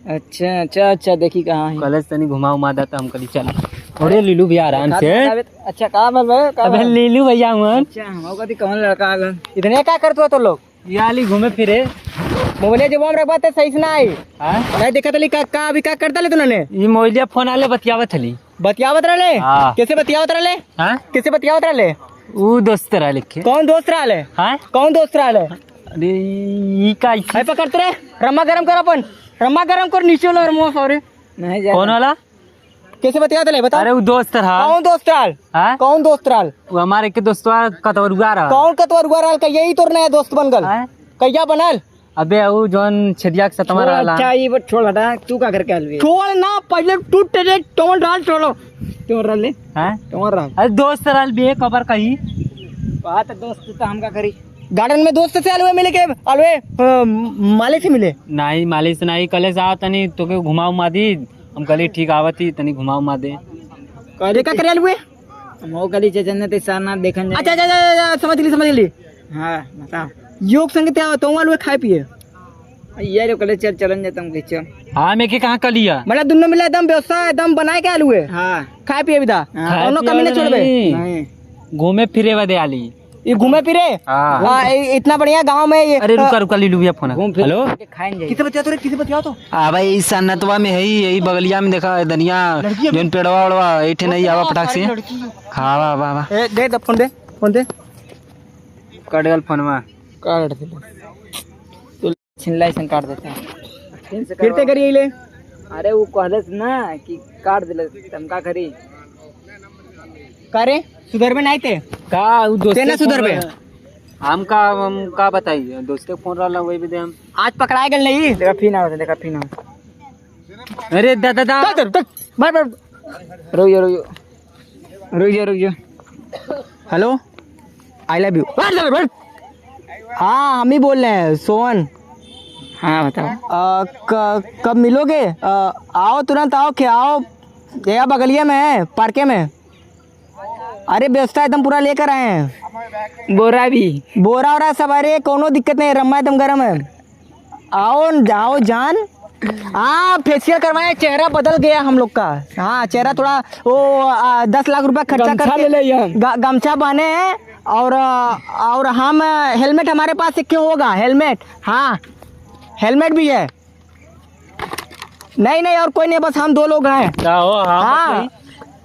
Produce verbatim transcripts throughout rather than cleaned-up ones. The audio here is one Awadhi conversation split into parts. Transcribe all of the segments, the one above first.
अच्छा, अच्छा, अच्छा, देखी कहाँ है। कॉलेज तनी घुमा उमा देता, हम कली चल। अरे लीलू भैया आराम से। अच्छा, का बोल रहे हो? का अबे बोल? लीलू भैया हुआ। अच्छा, हम कहा थी कौन लड़का आ गया? इतने का करत हो तो लोग? ये आली घूमे फिरे। मोबाइल जब हम रखबा त सही से ना आई। हाँ? मैं देखत हली का, का अभी का करत हली तूने? ये मोबाइलिया फोन आले बतियावत हली। बतियावत रहले? हाँ। कैसे बतियावत रहले? हाँ? कैसे बतियावत रहले? ऊ दोस्त रहले के। कौन दोस्त रहले? हाँ? कौन दोस्त रहले? अरे, ई का ई है, पकड़ तो रे। रम्मा गरम कर अपन। रम्मा गरम कर, नीचे वाला रम्मा, सॉरी। नहीं जाता। कौन वाला? कैसे बतियात ले, बता। अरे, उ दोस्त रहा। कौन दोस्त रहल? हाँ? कौन दोस्त रहल? वो हमारे के दोस्तवा कतवरुआ रहा। कौन कतवरुआ रहल? कहिया ही तोर नया दोस्त बन गल? हाँ? कहिया बनल? अबे, उ जौन छेदिया के सतवा छोड़, रहला। अच्छा, ये बस छोड़, हटा, तू का करके अलवे? छोड़ ना, पहले टूट रे, टोल डाल, छोड़ो। क्यों रहले? हाँ? क्यों रहल? अरे, दोस्त रहल बे, कबर कही। बात दोस्त तो हम का करी? गार्डन में दोस्त से अलवे मिले के, अलवे, अ, माले से मिले? नहीं, माले से नहीं, कले से आओ तनी, तोके घुमा उमा दी। हम कहली, "ठीक आवत ही, तनी घुमाओ मा दे।" कहली, "का करे आलू है?" हम वो कहली, "जे जन्नत है, सारनाथ देखन जाए।" अच्छा, अच्छा, अच्छा, अच्छा, समझ ली, समझ ली। हाँ, बताओ। योग संग ते आओ, तो आलू है खाए पिए। यार, वो कहले, "चल, चलन जाता हूँ, चल।" हाँ, मैं के कहाँ कहली है? मतलब, दुनो मिला एकदम व्यवस्था, एकदम बनाए के आलू है। हाँ। खाए पिए विदा। हाँ। खाए कौनो पिए कमी ना वाला छोड़बे। नहीं। नहीं। घूमे फिरे वादे आली। ये घूमे फिरे? हाँ। हाँ, इ-, इतना बढ़िया गाँव में ये, अरे रुका, अ, रुका, लीलू भैया फोन। घूम फिर हेलो? के खाएंगे। किसे बतिया तो रे, किसे बतिया तो? आ भाई, इस सन्नतवा में है ही, यही बगलिया में देखा है धनिया, लड़की है। जौन पेड़वा ओड़वा, एक ठे नहीं आवा फटाक से। लड़की है। हाँ, वाह, वाह, वाह। ए, दे, दे, फोन दे, फोन दे। कट गल फोनवा। काट दे। छिनला ऐसन काट देते हैं। फिर से फिर ते करवा। करिए ले। अरे वो कहलस ना कि काट दिले, त हम का करी? का रे, सुधरबे नहीं ते? का उ दोस्ते ते ना फोन सुधरबे? रहल। हम का, हम का बताई, दोस्ते फोन रहला वही भी दे हम। आज पकड़ाए गल नहीं। देखा फिर ना होते, देखा फिर ना होते। अरे दा, दा, दा। दा, दा, दा, मार, मार। रुक जा, रुक जा। रुक जा, रुक जा। हेलो, I love you। हाँ, हम ही बोल रहे हैं, सोहन। हाँ, बताओ। अ, क-, कब मिलोगे? अ, आओ, तुरंत आओ, क्या आओ? यहाँ बगलिया में है, पार्के में। अरे, व्यवस्था एकदम पूरा लेकर आए हैं। बोरा भी। बोरा वोरा सब, अरे, कोनो दिक्कत नहीं, रम्मा एकदम गरम है। आओ, जाओ जान। हाँ, फेशियल करवाए, चेहरा बदल गया हम लोग का। हाँ, चेहरा थोड़ा वो, आ, दस लाख रुपया खर्चा गमछा करके ले ले हम। ग-, गमछा बांधे हैं और, आ, और हम, आ, हेलमेट हमारे पास एक ठो होगा, हेलमेट। हाँ, हेलमेट भी है। नहीं, नहीं, और कोई नहीं, बस हम दो लोग हैं। का हो? हाँ, हाँ, बताइए।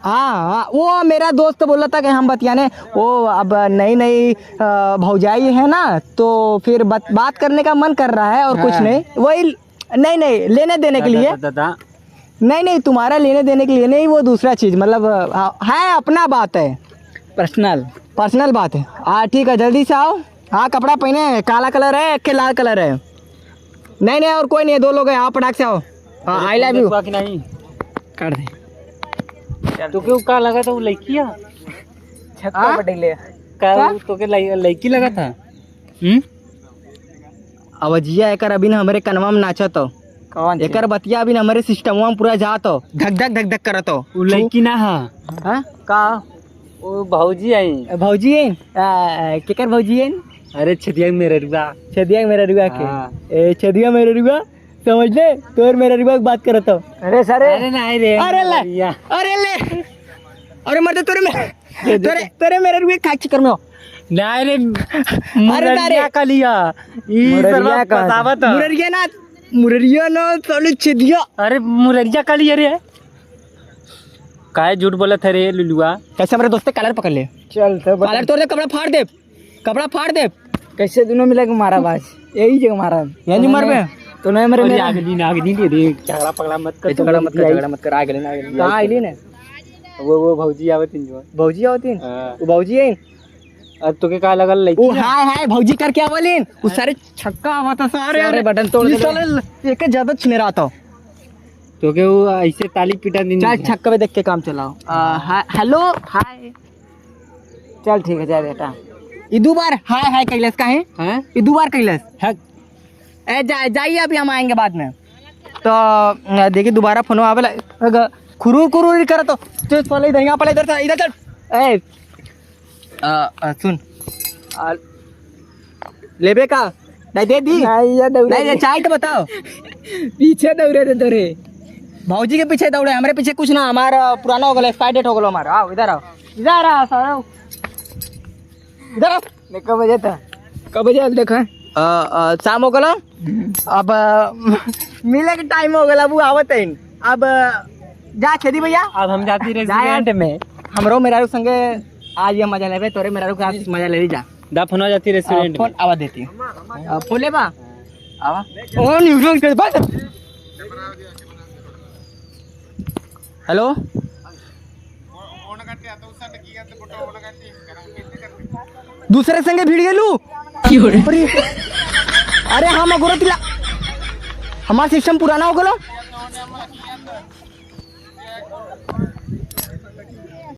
हाँ, हाँ, वो मेरा दोस्त बोला था कि हम बतियाने, वो अब नई नई, अ, भौजाई है ना, तो फिर बत-, बात करने का मन कर रहा है और कुछ हाँ। नहीं, वही, नहीं, नहीं, लेने देने के दा, लिए। दा, दा, दा। नहीं, नहीं, तुम्हारा लेने देने के लिए नहीं, वो दूसरा चीज़, मतलब, अ, है, अपना बात है। पर्सनल। पर्सनल बात है। हाँ, ठीक है, जल्दी से आओ। हाँ, कपड़ा पहने हैं, काला कलर है, एक के लाल कलर है। नहीं, नहीं, और कोई नहीं है, दो लोग हैं, आओ, फटाक से आओ। हाँ, I love you। देखवा कि नहीं? काट दे। तो क्यों का लगा था वो लड़की है? छक्का हाँ? पटेले। का का? वो तो के लइ-, लड़की लगा था? हम्म? आवाजिया एकर अभी न हमरे कनवा में नाचत हो। कौन सी? एकर बतिया अभी न हमरे सिस्टमवा में पूरा जात हो। धक धक धक धक करत हो। वो लड़की ना हा। हाँ? का? वो भौजी आई। भौजी आई? आ, केकर भौजी आई? अरे छेदिया मेहरुआ। छेदिया मेहरुआ के? हाँ। ए, छेदिया मेहरुआ, समझ ले, तोर मेहरुआ के बात करत हो। अरे सर। अरे नहीं रे, अरे ले, भैया। अरे ले। अरे मर्द, तोरे में, तोरे, तोरे मेहरुआ के खाए चक्कर में हो। नहीं रे, अरे मुररिया तारे। का लिया। ई मुररिया सरवा का। फसावत है। मुररिया ना, मुररिया ना, साले छेदिया। अरे मुररिया का लिया रे। काहे झूठ बोलत है रे लुलुआ? कैसे हमरे दोस्त के कॉलर पकड़ ले? चल तो बता। कॉलर तोड़ दे, कपड़ा फाड़ दे, कपड़ा फाड़ दे। कैसे दोनों मिला के मारा बाज? यही जगह मारा। यही नहीं मरबे? तो नहीं मरे अरे मेरा। आगे नहीं, आगे नहीं दे रे, झगड़ा पगड़ा मत कर, ए, झगड़ा मत कर, झगड़ा मत कर, आगे लेना, आगे लेना। कहाँ आइली ने? वो, वो भौजी आवत हैं जो। भौजी आवत हैं? हाँ। वो भौजी है? अब तोके का लगल लइकी ओ, है? हाय, हाय, भौजी करके आवलिन। उ सारे छक्का आवत है, सारे, सारे अरे, बटन तोड़ ये देले। साले ल-, एके ज्यादा छिनरात हो। तोके वो ऐसे ताली पीटा दिन चाहे दे। छक्का पे देख के काम चलाओ। आ, हाँ। हा-, हेलो, हाय। चल ठीक है, जा बेटा। ई दो बार हाय, हाय कैलस का है? हाँ? ई दो बार कैलस। हक। ए, जा-, जाइए, अभी हम आएंगे बाद में। तो, अ, देखिए, दोबारा फोन आवे ला, अग-, खुरूर, खुरूर ही करत हो। चल, पहले इधर, यहाँ पहले इधर से, इधर चल। ए, अ, अ, सुन। आ, लेबे का? नहीं दे दी। नहीं, ये दौड़े नहीं दे, नहीं। चाहे तो बताओ। पीछे दौड़े थे तोरे। भौजी के पीछे दौड़े, हमरे पीछे कुछ ना, हमारा पुराना हो गया, एक्सपायर डेट हो गया हमारा। आओ, इधर आओ, इधर आओ, सर, आओ। इधर आओ। नहीं, कब बजे था? कब बजे अब देखा? अ, अ, शाम हो गया। अब, अ, मिले के टाइम हो गया, अब वो आवत है। अब, अ, जा छेदी भैया। अब हम जाती जा यार। रेस्टोरेंट में। हमरो मेहरारू संगे आज ये मजा लेबे, तोरे मेहरारू के आज मजा ले ली जा। दा फोन आ जाती रेस्टोरेंट फोन में। आवा देती। अ, फोन लेबा? आवा। ओ, न्यूज़ के बस। हेलो। दूसरे संगे भिड़ गेलू। अरे, अरे हम अगोरतिला, हमार सिस्टम पुराना हो गलो।